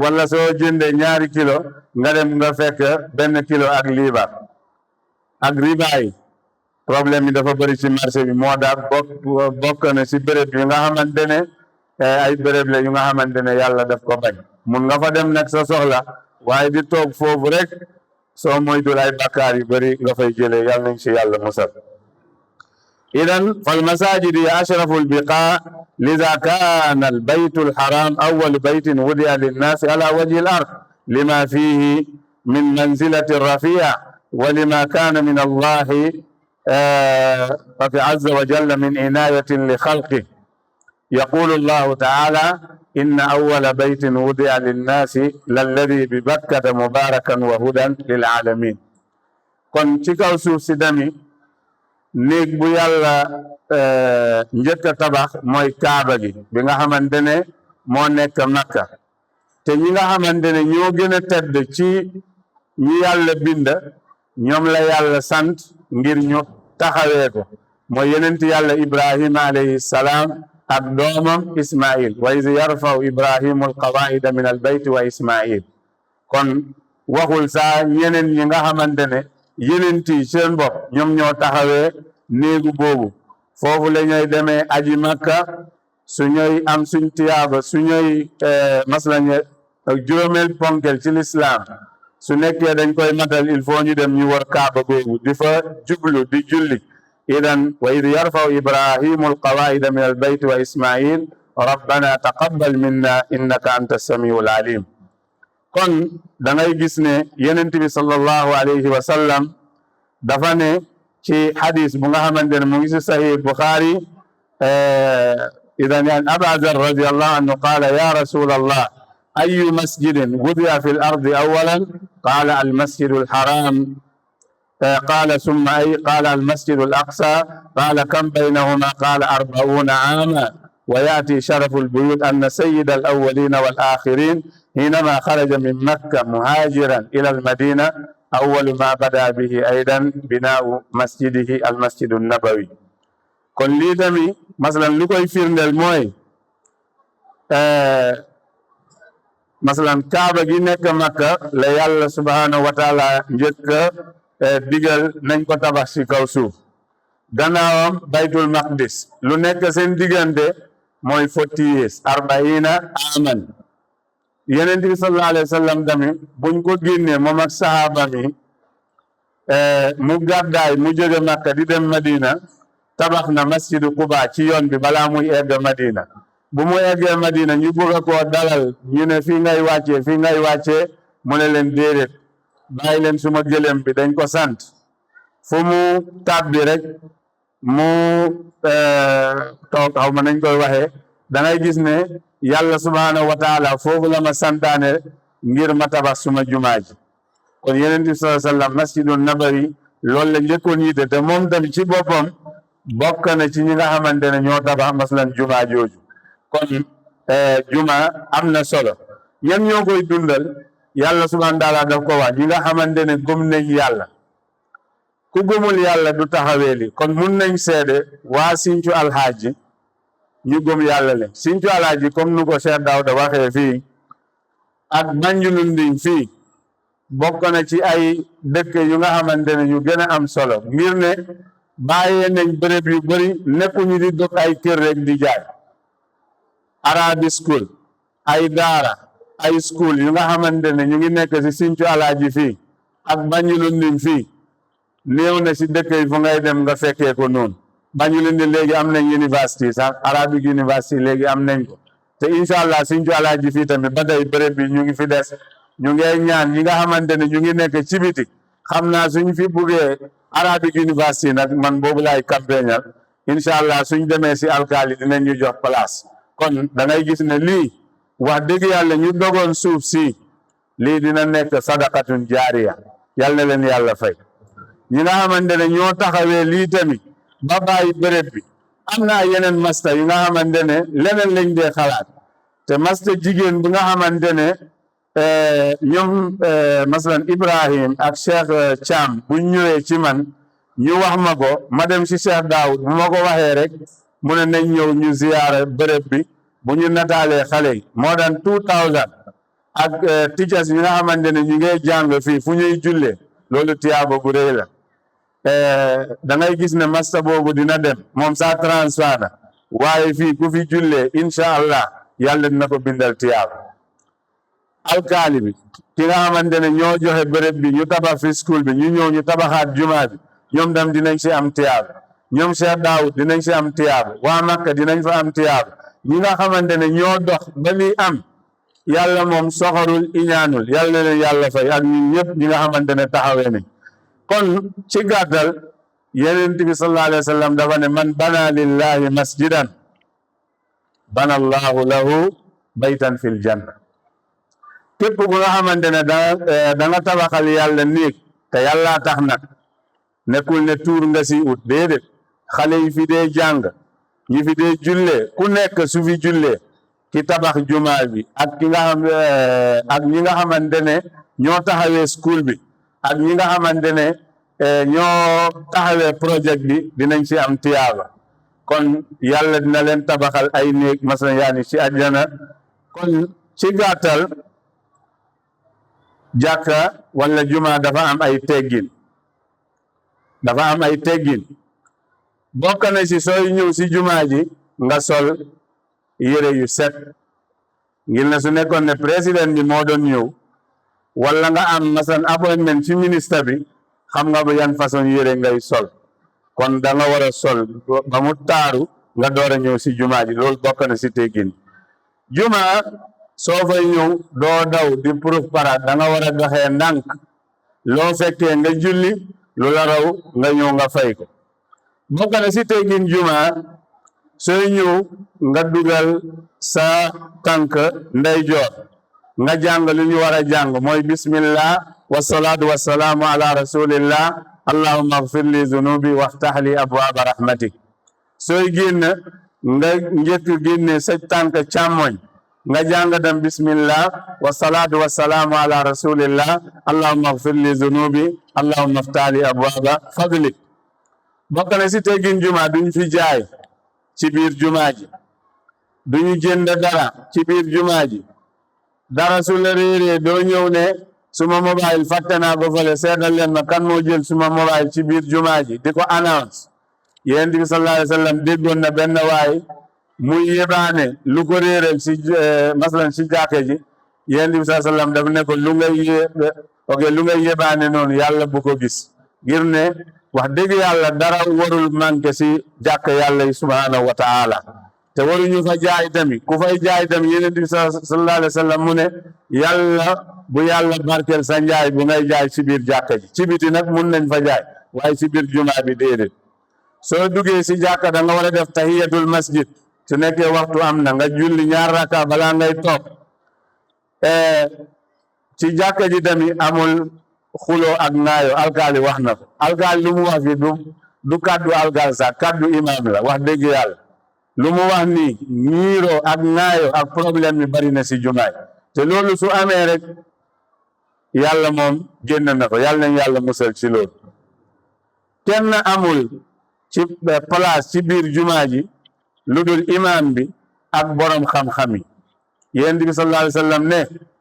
wala soo jëndee ñaari kilo nga dem nga fekk benn kilo ak liibar ak riba yi problème yi dafa bëri ci marché bi moo tax bokk na ci béréb yu nga xamante ne ay béréb la yu nga xamante ne yàlla daf ko bañ mun nga fa dem nag sa soxla waaye di toog foofu rek soo moytul ay bakkaar yu bëri nga fay jëlee yàlla nañ ci yàlla musal. إذن فالمساجد أشرف البقاع لذا كان البيت الحرام أول بيت وضع للناس على وجه الأرض لما فيه من منزلة رفيع ولما كان من الله عز وجل من عناية لخلقه. يقول الله تعالى إن أول بيت وضع للناس للذي ببكة مباركا وهدى للعالمين. كن تكاو سوف سدمي néeg bu yàlla njëkk a tabax mooy kaaba gi bi nga xamante ne moo nekk Makka te ñi nga xamante ne ñoo gën a tedd ci ñi yàlla bind ñoom la yàlla sant ngir ñu taxawee ko mooy yonent yàlla Ibrahima alayhi salaam ak doomam Ismail wa iz yarfaw Ibrahimu alqawaida min albayti wa Ismail. kon waxul saa ñeneen ñi nga xamante ne yenent yi seen bopp ñoom ñoo taxawee néegu boobu foofu la ñuy demee aji Makka su ñuy am suñ tiyaaba su ñuy masla juróomeel ponkel ci lislaam su nekkee dañ koy matal il faut ñu dem ñu war kaaba boobu di fa jublu di julli. idan wa id yarfaw ibrahimu alqawaida min albayt wa ismail rabbana taqabbal minna innaka anta samiu alalim. kon da ngay gis ne Yonent bi sallallahu alayhi wa sallam dafa ne ci hadis bu nga xamante ne mu ngi si sahih Bukhari idan an Aba Dharr radiyallahu anhu qala ya rasul allah ayu masjidin wudi'a fi al-ardi awalan qala al-masjid al-haram qala thumma ay qala al-masjid al-aqsa qala kam baynahuma qala 40 عاما ويأتي شرف البيوت أن سيد الأولين والآخرين حينما خرج من مكة مهاجرا إلى المدينة أول ما بدأ به أيضا بناء مسجده المسجد النبوي. kon lii tamit masalan lu koy firndeel mooy masalan kaaba gi nekk Makka la yàlla subhanahu wa taala njëkk digal nañ ko tabax ci kaw suuf gannaawam baytul maqdis lu nekk seen diggante mooy 40 years 40 aman. Yonent bi sallallahu alayhi wa sallam tamit buñ ko génnee moom ak sahaaba mi mu gàddaay mu jóge Makka di dem Madina tabax na masjidu Quba ci yoon bi balaa muy egg Madina. bu mu eggee Madina ñu bëgg koo dalal ñu ne fii ngay wàccee fii ngay wàccee mu ne leen déedéet bàyyi leen suma gëlëm bi dañ ko sant fu mu tàbbi rek mu toog xaw ma nañ koy waxee da ngay gis ne yàlla subhanahu wa taala foofu la ma santaane ngir ma tabax suma jumaa ji kon yeneen bi sallallahu alayhi wa sallam masjidun nabawi loolu la njëkkoon yite te moom tamit ci boppam bokk na ci ñi nga xamante ne ñoo tabax maslan jumaa jooju kon jumaa am na solo ñan ñoo koy dundal yàlla subhanahu wa taala daf ko wax ñi nga xamante ne gëm nañ yàlla ku gëmul yàlla du taxawee li kon mun nañ seede waa Sinthiou Alhaji ñu gëm yàlla le Sinthiou Alhaji comme nu ko Cheikh Daouda waxee fii ak Banjulunding fii bokk na ci ay dëkk yu nga xamante ne yu gën a am solo ngir ne bàyyee nañ bërëb yu bëri nekkuñu di dëkk ay kër rek di jaay Arabi school ay daara ay school yu nga xamante ne ñu ngi nekk si Sinthiou Alhaji fii ak Banjulunding fii néew na si dëkk yi fu ngay dem nga fekkee ko noonu Banjulunding léegi am nañ université sax Arabic university léegi am nañ ko te incha allah Sinthiou Alhaji fii tamit ba tey bërëb bi ñu ngi fi des ñu ngi ñaan ñi nga xamante ne ñu ngi nekk ci biti xam naa suñ fi buggee Arabic university nag man boobu laay campagnal incha allah suñ demee si alkaali dinañ ñu jox place kon da ngay gis ne lii wax dëgg yàlla ñu dogoon suuf si lii dina nekk sadaqatun jaariya yàlla na leen yàlla fay ñi nga xamante ne ñoo taxawee lii tamit ba bàyyi béréb bi am na yeneen masta yu nga xamante ne leneen lañ dee xalaat te masta jigéen bi nga xamante ne ñoom masalan Ibrahim ak Cheikh Thiam bu ñëwee ci man ñu wax ma ko ma dem si Cheikh Daoud bu ma ko waxee rek mu ne nañ ñëw ñu ziyaara béréb bi bu ñu nataalee xale yi more than 2000 ak teachers yi nga xamante ne ñu ngay jàng fii fu ñuy jullee loolu tiyaaba bu rëy la da ngay gis ne masta boobu dina dem moom sa transfert na waaye fii ku fi jullee incha allah yàlla dina ko bindal tiyaaba alkaali bi ki nga xamante ne ñoo joxe béréb bi ñu tabax fi school bi ñu ñëw ñu tabaxaat jumaa bi ñoom dem dinañ si am tiyaaba ñoom Cheikh Daoud dinañ si am tiyaaba waa Makka dinañ fa am tiyaaba ñi nga xamante ne ñoo dox ba lii am yàlla moom soxorul iñaanul yàlla na leen yàlla fay ak ñun ñëpp ñi nga xamante ne taxawee nañ kon ci gàttal Yonent bi sallallahu alayhi wa sallam dafa ne man bana lillahi masjidan bana allahu lahu baytan fil janna képp ku nga xamante ne da nga tabaxal yàlla néeg te yàlla tax nag nekkul ne tuur nga si ut déedéet xale yi fi dee jàng ñi fi dee jullee ku nekk su fi jullee ki tabax jumaa bi ak ki nga xam ak ñi nga xamante ne ñoo taxawee school bi ak ñi nga xamante ne ñoo taxawee projet bi dinañ ci am tiyaaba kon yàlla dina leen tabaxal ay néeg masalan yaani ci àjjana kon ci gàttal jàkka wala juma dafa am ay teggin bokk na ci sooy ñëw ci jumaa ji nga sol yére yu set ngir ne su nekkoon ne président bi moo doon ñëw wala nga am masalan appointment ci ministre bi xam nga ba yan façon yére ngay sol kon da nga war a sol ba mu taaru nga door a ñëw ci jumaa ji loolu bokk na ci teggin jumaa soo fay ñëw doo daw di puruf para da nga war a doxee ndànk loo fekkee nga julli lu la raw nga ñëw nga fay ko bokk na ci teggin jumaa sooy ñëw nga dugal sa tànk ndeyjoor nga jàng lu ñu war a jàng mooy bismillah wasalaatu wasalaamu ala rasulillah allahumma agfir li zunubi waftah li abwaaba rahmatik sooy génn nga njëkk génne sa tànk càmmoñ nga jàng dem bismillah wasalaatu wasalaamu ala rasulillah allahumma agfir li zunubi allahumma aftah li abwaaba fadlik bokk na ci teggin jumaa duñ fi jaay ci biir jumaa ji duñu jënd dara ci biir jumaa ji dara su la réeree doo ñëw ne suma mobile fàtte naa ko fële seetal leen ma kan moo jël suma mobile ci biir jumaa ji di ko announce Yonent bi sallallahu alayhi wa sallam déggoon na benn waay muy yebaane lu ko réeral si masalan si jàkke ji Yonent bi sallallahu alayhi wa sallam daf ne ko lu ngay yebaane noonu yàlla bu ko gis ngir ne wax dëgg yàlla dara warul manqué si jàkk yàlla yi subhanahu wa taala te waruñu fa jaay tamit ku fay jaay tamit Yonent bi sallallahu alayhi wa sallam mu ne yàlla bu yàlla barkeel sa njaay bu ngay jaay ci biir jàkka ji ci biti nag mun nañ fa jaay waaye ci biir jumaa bi déedéet soo duggee si jàkka da nga war a def tahiyatul masjid su nekkee waxtu am na nga julli ñaar raka balaa ngay toog ci jàkka ji tamit amul xuloo ak ngaayo alkaali wax na ko alkaali lu mu wax fi du kaddu alkaali sax kaddu imam la wax dëgg yàlla lu mu wax ni ñiiroo ak ngaayo ak problème mi bari na si jumaay te loolu su amee rek yàlla moom génn na ko yàlla nañ yàlla musal ci loolu kenn amul ci place ci biir jumaa ji lu dul imam bi ak borom xam-xam yi yonent bi sallallahu alayhi wa sallam ne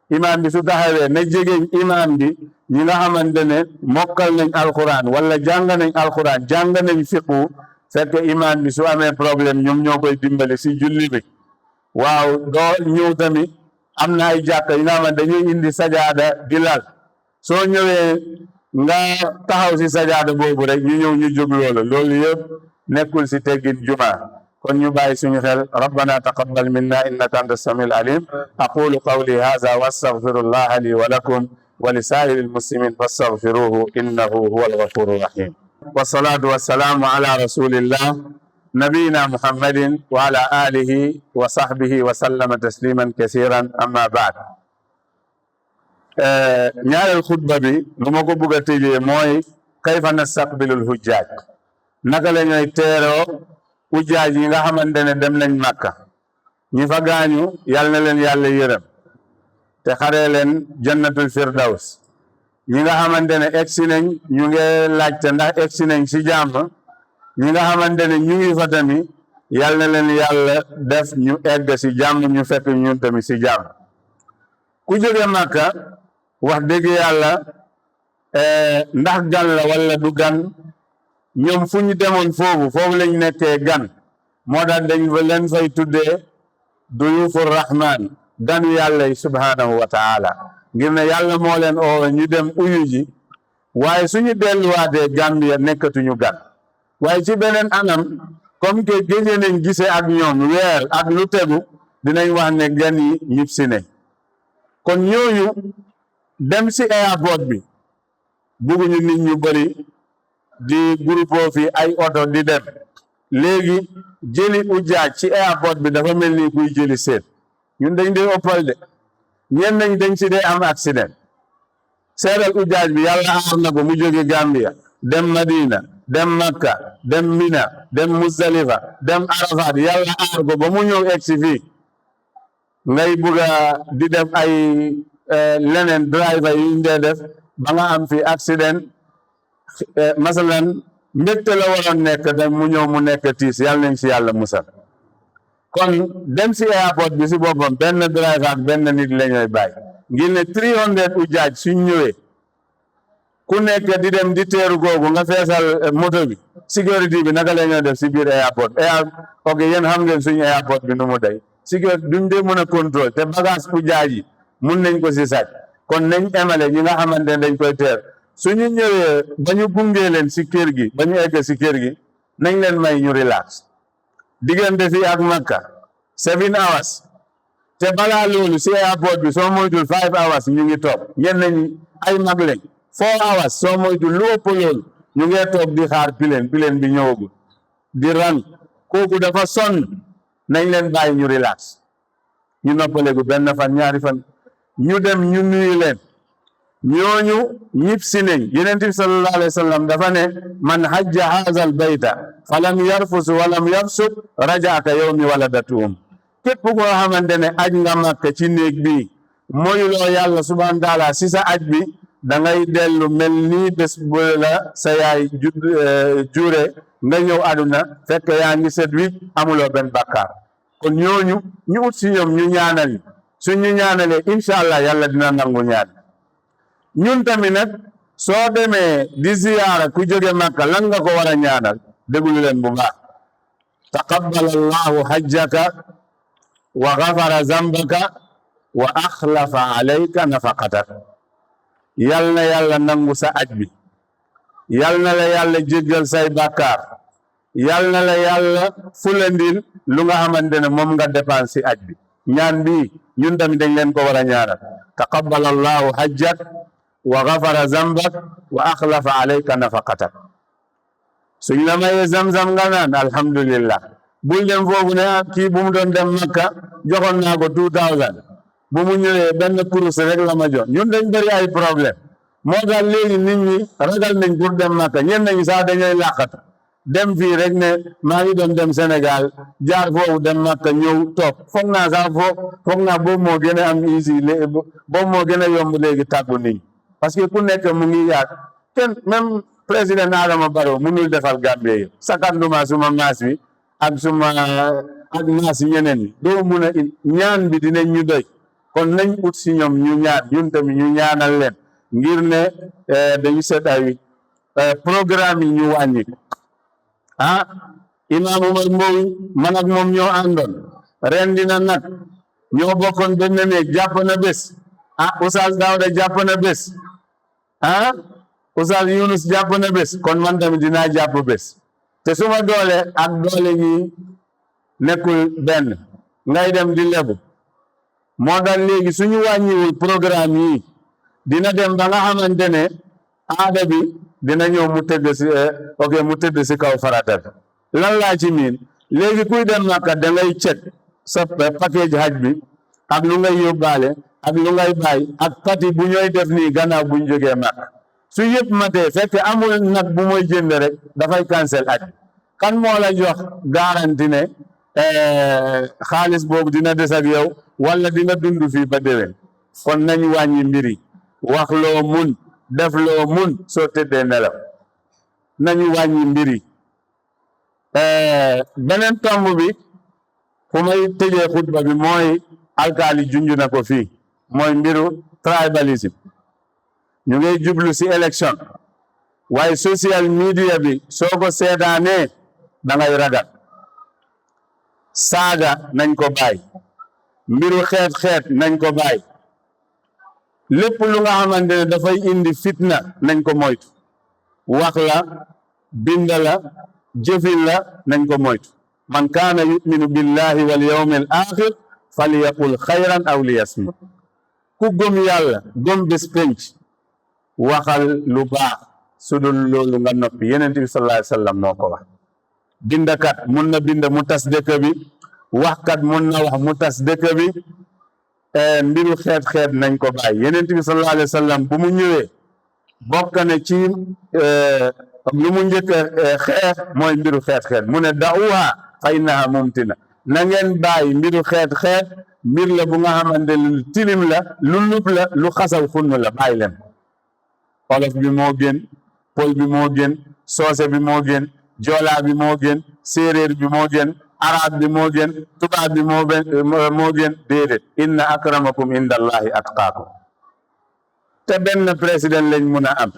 imam bi su taxawee na jegeñ imam bi ñi nga xamante ne mokkal nañ alquran wala jàng nañ alquran jàng nañ fiqu fekk imam bi su amee problème ñoom ñoo koy dimbali si julli bi waaw doo ñëw tamit am na ay jàkka yi nga xamante dañuy indi sajaada di lal soo ñëwee nga taxaw si sajaada boobu rek ñu ñëw ñu jóg loolu yëpp nekkul si teggin juma kon ñu bàyyi suñu xel rabbana taqabbal minna innaka anta samiul alim aqulu qawli hadha wa astaghfirullaha li wa lakum wa li sa'iril muslimin fastaghfiruhu innahu huwal ghafurur rahim wassalatu wassalamu ala rasulillah nabiyina muhammadin wa ala alihi wa sahbihi wa sallama tasliman kasiran amma ba'd ñaareel xutba bi lu ma ko bëgg a tëjee mooy kayfa nastaqbilul hujjaaj naka la ñooy teeroo hujjaaj yi nga xamante ne dem nañ Makka ñi fa gaañu yal na leen yàlla yërëm te xaree leen jannatul firdaws ñi nga xamante ne egsi nañ ñu ngi laajte ndax egsi nañ si jàmm ñi nga xamante ne ñu ngi fa tamit yal na leen yàlla def ñu egg si jàmm ñu fekk ñun tamit si jàmm ku jóge Makka wax dëgg yàlla ndax gan la wala du gan ñoom fu ñu demoon foofu lañ nekkee gan moo tax dañ leen fay tuddee duyufu rahman ganu yàlla yi subhanahu wa taala ngir ne yàlla moo leen oo ñu dem uyu ji waaye suñu delluwaatee Gambia nekkatuñu gan waaye ci beneen anam comme que génne nañ gisee ak ñoom weer ak lu tegu dinañ wax ne gan yi ñib si ne kon ñooñu dem si airport bi bugguñu nit ñu bëri di groupe fi ay oto di dem léegi jëli ujaaj ci airport bi dafa mel ni kuy jëli seet ñun dañ dee ëppal de ñen nañ dañ si dee am accident seetal ujaaj bi yàlla aar na ko mu jóge Gambia dem Madina dem Makka dem Mina dem Muzdalifa dem Arafat yàlla aar ko ba mu ñëw egsi fii ngay bugga di def ay leneen driver yi ñu dee def ba nga am fi accident masalan mbégte la waroon nekk dem mu ñëw mu nekk tiis yàlla nañ si yàlla musal kon dem si airport bi si boppam benn driver ak benn nit la ñooy bàyyi ngir ne 300 ujaaj suñ ñëwee ku nekk di dem di teeru googu nga feesal moto bi sécurité bi naka la ñoo def si biir airport ok yéen xam ngeen suñu airport bi nu mu day sécurité duñ dee mën a contrôle te bagage ujaaj yi mun nañ ko si sàcc kon nañ emale ñi nga xamante ne dañ koy teer suñu ñëwee ba ñu gungee leen si kër gi ba ñu egg si kër gi nañ leen may ñu relax diggante fii ak Makka 7 hours te balaa loolu si airport bi soo moytul 5 hours ñu ngi toog ñenn ñi ay mag lañ 4 hours soo moytul lu ëpp loolu ñu ngee toog di xaar pileen bi ñëwagul di rang kooku dafa sonn nañ leen bàyyi ñu relax ñu noppaleku benn fan ñaari fan ñu dem ñu nuyu leen ñooñu ñib si nañ Yonent bi sallallahu alayhi wa sallam dafa ne man hajja haazal bayta falam yarfus walam yafsuk raja'a ka yawmi waladatuhum képp koo xamante ne aj nga Makka ci néeg bi moyuloo yàlla subhanahu wa taala si sa aj bi da ngay dellu mel nii bés bu la sa yaay jure nga ñëw aduna fekk yaa ngi set wi amuloo benn bàkkaar kon ñooñu ñu ut si ñoom ñu ñaanal suñ ñu ñaanalee incha allah yàlla dina nangu ñaan ñun tamit nag soo demee di ziyaara ku jóge Makka lan nga ko war a ñaanal déglu leen bu baax taqabbal allahu hajjaka wa ghafara zambaka wa akhlafa alayka nafaqatak yal na yàlla nangu sa aj bi yal na la yàlla jéggal say bàkkaar yal na la yàlla fulandil lu nga xamante ne moom nga dépense si aj bi ñaan bi ñun tamit dañ leen ko war a ñaanal taqabbal allahu hajjak wa ghafara zambak wa akhlafa alayka nafaqatak suñ la mayee zamzam nga naan alhamdulillah bul dem foofu ne kii bu mu doon dem Makka joxoon naa ko 2000 bu mu ñëwee benn kurus rek la ma jox ñun dañ bëri ay problème moo tax léegi nit ñi ragal nañ pour dem Makka ñenn ñi sax dañuy làqatu dem fii rek ne maa ngi doon dem Sénégal jaar foofu dem Makka ñëw toog foog naa sax foog naa boobu moo gën a am easy boobu moo gën a yomb léegi tàggu nit ñi parce que ku nekk mu ngi yaat kenn même président Adama Barrow mënul defal Gambie yi sakanduma suma maas bi ak maas yi ñeneen ñi doo mun a ñaan bi dinañ ñu doy kon nañ ut si ñoom ñu ñaan ñun tamit ñu ñaanal leen ngir ne dañu seet ay programme yi ñu wàññi Imam Umar Mbow man ak moom ñoo àndoon ren dina nag ñoo bokkoon benn néeg jàpp na bés Oustaz Daouda jàpp na bés Oustaz Yunus jàpp na bés kon man tamit dinaa jàpp bés te suma doole ak doole ñi nekkul benn ngay dem di lebu moo tax léegi suñu wàññiwul programme yi dina dem ba nga xamante ne aada bi dina ñëw mu tëdd si kaw farata bi lan laa ci miin léegi kuy dem Makka da ngay check sa package haj bi ak lu ngay yóbbaale ak lu ngay bàyyi ak pati bu ñooy def nii gannaaw buñ jógee Makka su yëpp matee fekk amul nag bu mooy jënd rek dafay cancel aj kan moo la jox garanti ne xaalis boobu dina des ak yow wala dina dund fii ba déwén kon nañ wàññi mbiri wax loo mun def loo mun soo tëddee nelaw nañu wàññi mbiri beneen tomb bi fu may tëjee xutba bi mooy alkaali junj na ko fii mooy mbiru tribalisme ñu ngay jublu si élection waaye social media bi soo ko seetaanee da ngay ragal saaga nañ ko bàyyi mbiru xeet nañ ko bàyyi lépp lu nga xamante ne dafay indi fitna nañ ko moytu wax la bind la jëfin la nañ ko moytu man kaana yuminu billahi wal yawmi al axir falyaqul xayran aw liyasmut ku gëm yàlla gëm bés penc waxal lu baax su dul loolu nga noppi Yonent bi sallallahu alayhi wa sallam moo ko wax bindakat mun na bind mu tas dëkk bi waxkat mun na wax mu tas dëkk bi mbiru xeet nañ ko bàyyi Yonent bi sallallahu alayhi wa sallam bu mu ñëwee bokk na ci lu mu njëkk xeex mooy mbiru xeet mu ne da'uha fa innaha mumtina na ngeen bàyyi mbiru xeet mbir la bu nga xamante ne lu tilim la lu lub la lu xasaw xunn la bàyyi leen olof bi moo gën pël bi moo gën soose bi moo gën joolaa bi moo gën séeréer bi moo gën arab bi moo gën tubaab bi moo gën déedéet inna akramakum inda allahi atqaakum te benn président lañ mun a am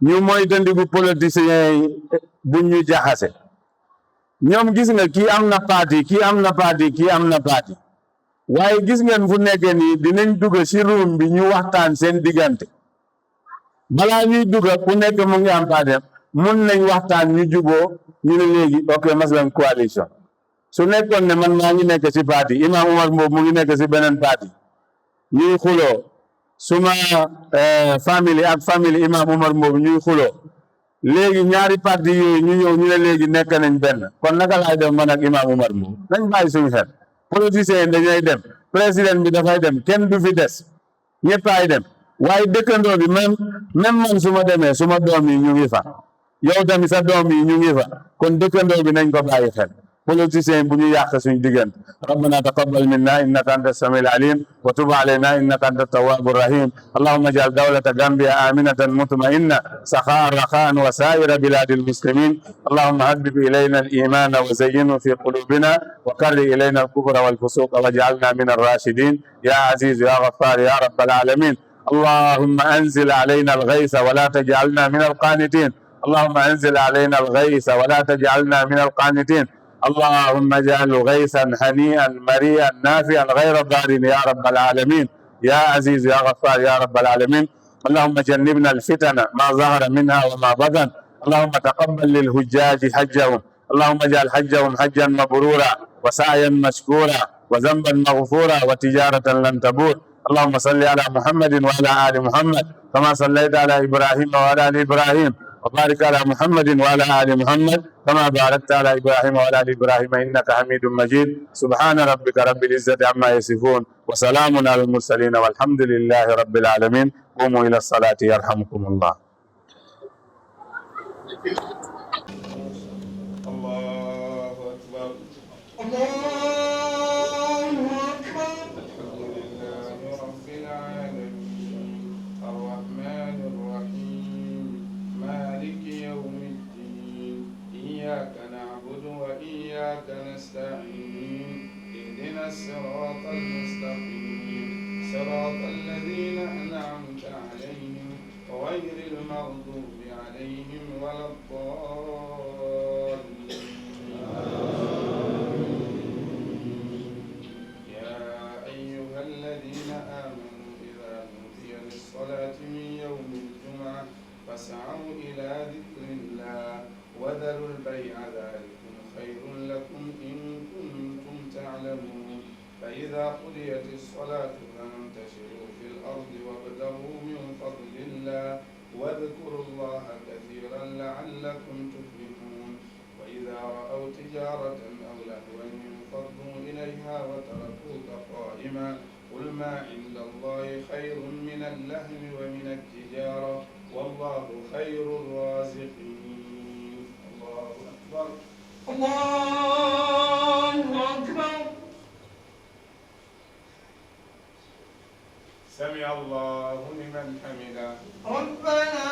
ñu mooy dandigu politiciens yi buñ ñu jaxase ñoom gis nga kii am na parti kii am na parti kii am na parti waaye gis ngeen fu nekkee nii dinañ dugg ci ruum bi ñu waxtaan seen diggante balaa ñuy dugg ku nekk mu ngi am parti mun nañ waxtaan ñu juboo ñu ne léegi ok maslan coalition su nekkoon ne man maa ngi nekk ci parti Imam Umar Mbow mu ngi nekk ci beneen parti ñuy xuloo suma famille ak famille Imam Umar Mbow ñuy xuloo léegi ñaari parti yooyu ñu ñëw ñu ne léegi nekk nañ benn kon naka laay def man ak Imam Umar Mbow nañ bàyyi suñu xel politiciens yi dañuy dem président bi dafay dem kenn du fi des ñëppaay dem waaye dëkkandoo bi même man su ma demee suma doom yi ñu ngi fa yow tamit sa doom yi ñu ngi fa kon dëkkandoo bi nañ ko bàyyi xel politiciens bu ñu yàq suñu diggante rabbana taqabbal minna innaka anta as-sami'ul alim wa tub alayna innaka anta at-tawwabur rahim allahumma ij'al dawlata gambia aminatan mutma'inna sakha'an rakha'an wa sa'ira biladil muslimin allahumma habbib ilayna al-iman wa zayyinhu fi qulubina wa karrih ilayna al-kufra wal fusuqa waj'alna min ar-rashidin ya aziz ya ghaffar ya rabbal alamin اللهم أنزل علينا الغيث ولا تجعلنا من القانتين اللهم أنزل علينا الغيث ولا تجعلنا من القانتين اللهم اجعل غيثا هنيئا مريئا نافعا غير ضار يا رب العالمين يا عزيز يا غفار يا رب العالمين اللهم جنبنا الفتن ما ظهر منها وما بطن اللهم تقبل للحجاج حجهم اللهم اجعل حجهم حجا مبرورا وسعيا مشكورا وذنبا مغفورا وتجارة لن تبور اللهم صل على محمد وعلى آل محمد كما صليت على إبراهيم وعلى آل إبراهيم وبارك على محمد وعلى آل محمد كما باركت على إبراهيم وعلى آل إبراهيم إنك حميد مجيد. سبحان ربك رب العزة عما يصفون وسلام على المرسلين والحمد لله رب العالمين. قوموا إلى الصلاة يرحمكم الله. الله أكبر. الحمد لله رب العالمين الرحمن الرحيم مالك يوم الدين إياك نعبد وإياك نستعين اهدنا الصراط المستقيم صراط الذين أنعمت عليهم غير المغضوب عليهم ولا الضالين. يا أيها الذين آمنوا إذا نودي للصلاة من يوم الجمعة فاسعوا إلى ذكر الله وذروا البيع ذلكم خير لكم إن كنتم تعلمون. فإذا قضيت الصلاة فانتشروا في الأرض وابتغوا من فضل الله واذكروا الله كثيرا لعلكم تفلحون. وإذا رأوا تجارة أو لهوا انفضوا إليها وتركوك قائما قل ما عند الله خير من اللهو ومن التجارة والله خير الرازقين. الله أكبر. الله أكبر. سمع الله لمن حمده. ربنا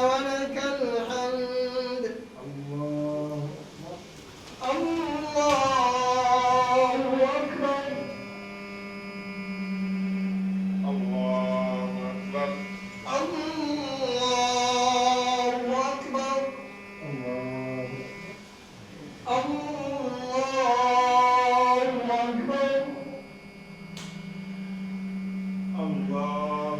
ولك الحمد. الله أكبر. الله أكبر. الله أكبر. الله أكبر. الله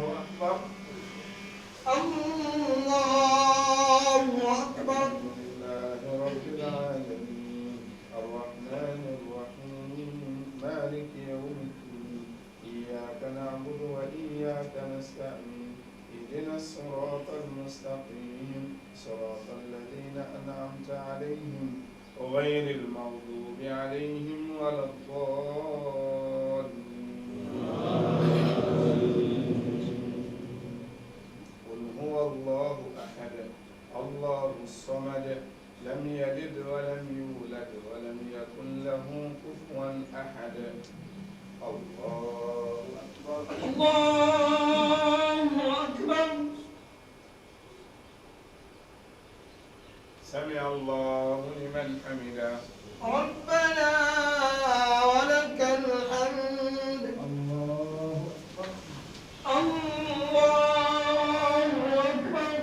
أكبر. لله رب العالمين الرحمن الرحيم مالك يوم الدين إياك نعبد وإياك نستعين اهدنا الصراط المستقيم صراط الذين أنعمت عليهم غير المغضوب عليهم ولا الضالين. قل هو الله أحد الله الصمد لم يلد ولم يولد ولم يكن له كفوا أحد. الله أكبر. الله أكبر. سمع الله لمن حمده. ربنا ولك الحمد. الله أكبر. الله أكبر.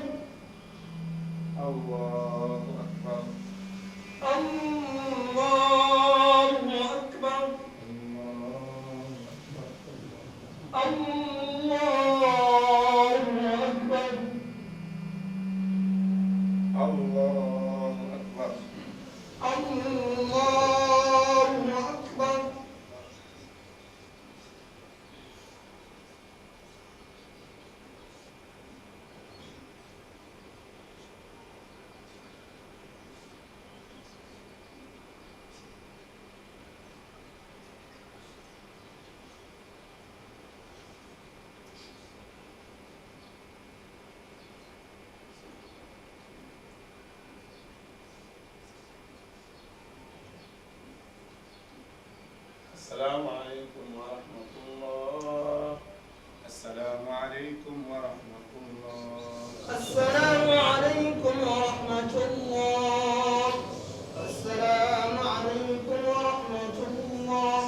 الله أكبر. الله أكبر. الله أكبر. الله أكبر. الله أكبر. السلام عليكم ورحمة الله. السلام عليكم ورحمة الله. السلام عليكم ورحمة الله. السلام عليكم ورحمة الله.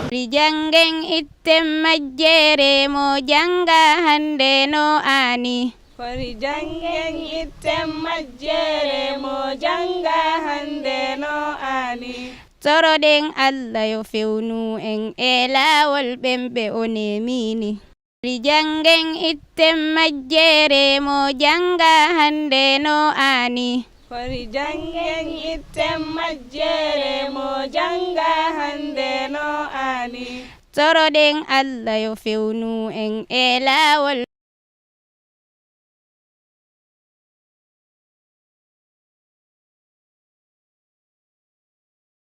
Rijangeng item majjere mo janga hande no ani. Fori jangeng item majjere mo janga hande no ani. Torodeng Allah yo fewnu en elawol ɓemɓe o nemini. Rijangeng item majjere mo janga hande no ani. Fori jangeng item majjere mo janga hande no ani. Torodeng Allah yo fewnu en elawol